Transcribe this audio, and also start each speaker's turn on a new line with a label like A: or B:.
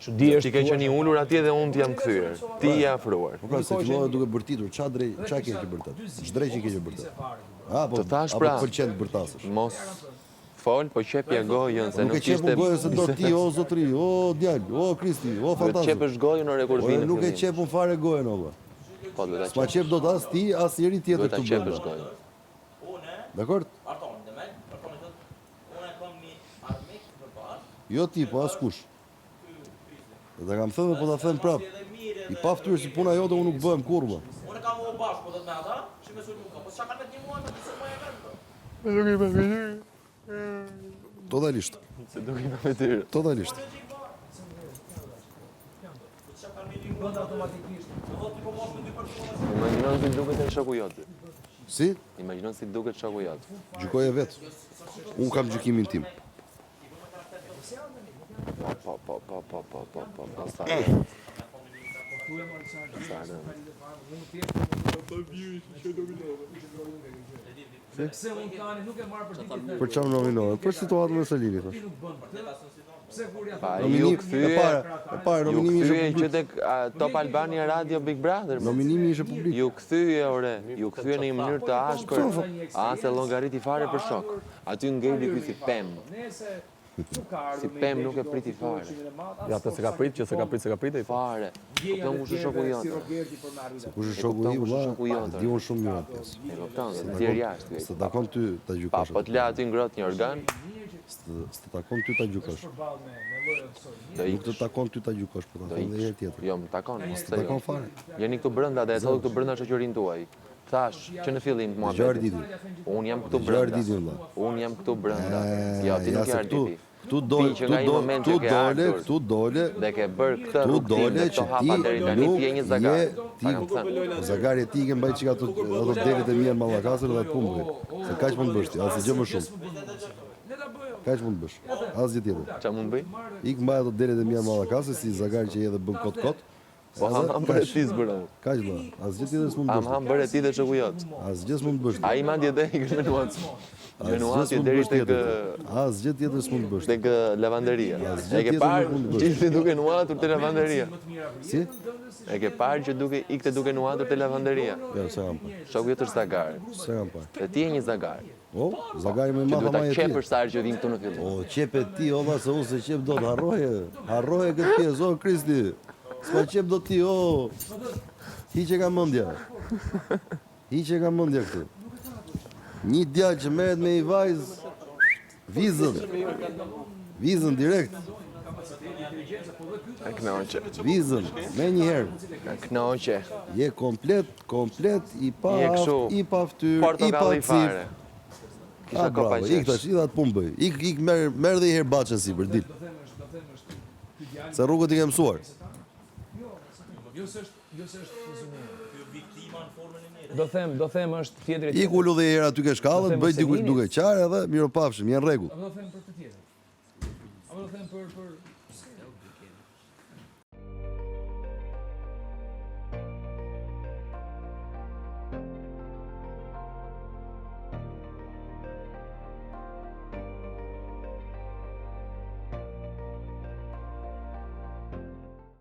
A: Çudi është.
B: Ti ke qenë i ulur atje dhe unë të jam kthyer. Ti je afruar.
C: Po pra, se fillove duke bërtitur, ça drej, ça ke që bërtet? Ç'dreq ke që bërtet? A, po,
B: Të thash
C: apo
B: pra.
C: të pëlqen të bërtasësh.
B: Mos fol, po qepja gojën se
C: Nuk e
B: nuk
C: qep
B: ishte
C: unë gojën se do ti, o zotri, o djalë, o Kristi, o
B: Duhet të
C: fantazëm.
B: qepësh gojën ore kur
C: Ore,
B: vinë në
C: nuk e
B: fillim.
C: qep unë fare gojën, o vlla.
B: Po duhet ta
C: S'ma
B: qepësh.
C: qep dot as ti, as njeri tjetër
B: Duhet ta
C: këtu
B: qepësh
C: brenda.
B: gojën.
C: Dakor? Jo ti, po askush. Dhe ta kam thënë dhe po ta them prap. I pa fytyrë si puna jote unë nuk bëhem kurrë, vlla.
D: Unë kam u bashkë, po do të me ata, që me sulmu ka. Po çka kanë me të një muaj, me të muaj e vend.
C: Totalisht.
B: Se duke i pa fytyrë.
C: Totalisht.
B: Imagjinon si duket ai shoku jot.
C: Si?
B: Imagjinon si duket shoku jot.
C: Gjykoje vetë. Unë kam gjykimin tim.
B: Po po po po po po po po po sa. Sa rëndë.
A: Pse unë tani nuk e marr për ditë
C: Për çfarë nominove? Për situatën e Selinit, thash.
A: nuk bën këtë. Pse kur ja
B: Pa, ju
C: Nominimi, e
B: kthye,
C: para, e para
B: ju
C: nominimi ishte
B: kthye që
C: publik.
B: tek a, Top Albania Radio Big Brother.
C: Nominimi ishte publik.
B: Ju kthye ore, ju kthye në një mënyrë të ashpër. A se llogariti fare për shok. Aty ngeli ky si pemë.
A: Nëse nuk ka ardhur
B: Si
A: me
B: pemë
A: ide
B: nuk
A: që
B: e
A: do
B: priti
A: fitoj
B: fare.
A: çmimin e madh, as
E: Ja, të
A: po
E: se ka
A: sa
E: prit, që se ka prit, se ka prit, ai.
B: Fare.
A: ndjenja
B: Kupton
A: e
B: kush është shoku
A: tjerëve
B: jot.
A: Si Rogerti për me arritur.
C: Kush është
B: E
C: shoku
B: kupton
C: im,
B: kush është
C: vlla?
B: shoku jot,
C: E di unë shumë mirë atë pjesë.
B: E kupton, se nxjerr jashtë. ky.
C: S'të takon ty ta
B: Pa,
C: gjykosh.
B: po të la aty ngrohtë një organ,
C: S'të s'të takon ty ta gjykosh.
A: Përballë me me lloje soi.
B: do
C: Nuk të
B: ikësh.
C: takon ty ta gjykosh, po ta
B: Do
C: them edhe
B: ikësh.
C: herë tjetër.
B: Jo, më takon, mos
C: S'të
B: të jo.
C: takon fare.
B: Jeni këtu brenda dhe e thotë këtu brenda shoqërinë tuaj. Thash që në fillim të
C: Dëgjoj
B: muhabetit.
C: Arditin.
B: Unë jam këtu
C: Dëgjoj
B: brenda.
C: Arditin, vlla.
B: Unë jam këtu brenda. Jo, ti
C: Ja
B: nuk je
C: se këtu,
B: Arditi.
C: këtu dole,
B: Ti që
C: këtu
B: nga një
C: do,
B: moment
C: këtu
B: që ke
C: dole,
B: ardhur
C: këtu dole,
B: dhe ke bërë këtë
C: këtu
B: rrugëtim
C: dole
B: dhe
C: që
B: këto
C: ti
B: hapa deri tani
C: nuk
B: ti je një zagar.
C: je
B: Ta
C: ti
B: kam thënë.
C: Zagari ti ke mbajt çika ato ato delet e mia në Mallakastër dhe atë punë bëj. Se kaq mund të bësh ti, asgjë më shumë. Kaq mund të bësh. Asgjë tjetër.
B: Ç'a mund bëj?
C: Ik mbaj ato delet e mia në Mallakastër si zagar që je dhe bën kot kot.
B: Po
C: Edhe
B: ham ham bëre
C: kaq.
B: ti s'bëra. unë.
C: Kaq vlla, asgjë tjetër s'mund të
B: Ham
C: bësh.
B: ham bëre ti dhe shoku jot.
C: ti. Asgjë s'mund të bësh. ti.
B: Ai madje dhe i kishte nuat.
C: Asgjë
B: Nuatje
C: s'mund të
B: deri
C: bësh
B: tek
C: tjetër. Asgjë tjetër s'mund të bësh.
B: tek lavanderia.
C: Asgjë
B: E ke
C: tjetër
B: parë
C: nuk mund të bësh.
B: që ishte duke nuatur te lavanderia.
C: Si?
B: E ke parë që duke ikte duke nuatur te lavanderia.
C: Jo, s'e kam parë.
B: Shoku jot është zagar.
C: S'e kam parë.
B: Dhe ti je një zagar.
C: O, zagari më i
B: Që
C: madh
B: duhet ta
C: ama je ti.
B: qepësh sa herë që vin këtu në fillim.
C: O, qepe ti, o vlla, se unë se qep dot, harroje, harroje këtë pjesë, o Kristi. S'ma qep dot ti, o. Hiqe nga mendja. Hiqe nga mendja këtë. Një djalë që merret me një vajzë, vizën. Vizën direkt,
B: E kënaqe.
C: vizën, me një herë.
B: E kënaqe.
C: Je komplet, komplet i pa
B: Je kështu,
C: aft, i pa fytyrë, i pa
B: Portokalli
C: cip.
B: fare. Kisha
C: Ah,
B: kopa
C: bravo, ik
B: qesh.
C: tash, i dha të punë bëj. Ik, ik, merr, merr dhe një herë baçën sipër, dil. Se rrugët i ke mësuar.
A: Jo se është, jo se është rezumuar. Do them, do them është tjetri
C: Ik ulu dhe një herë aty ke shkallët,
A: Do them
C: bëj diku
A: Selinit.
C: duke qarë edhe miropafshim, janë rregull.
A: Apo do them për këtë tjetër. Apo do them për për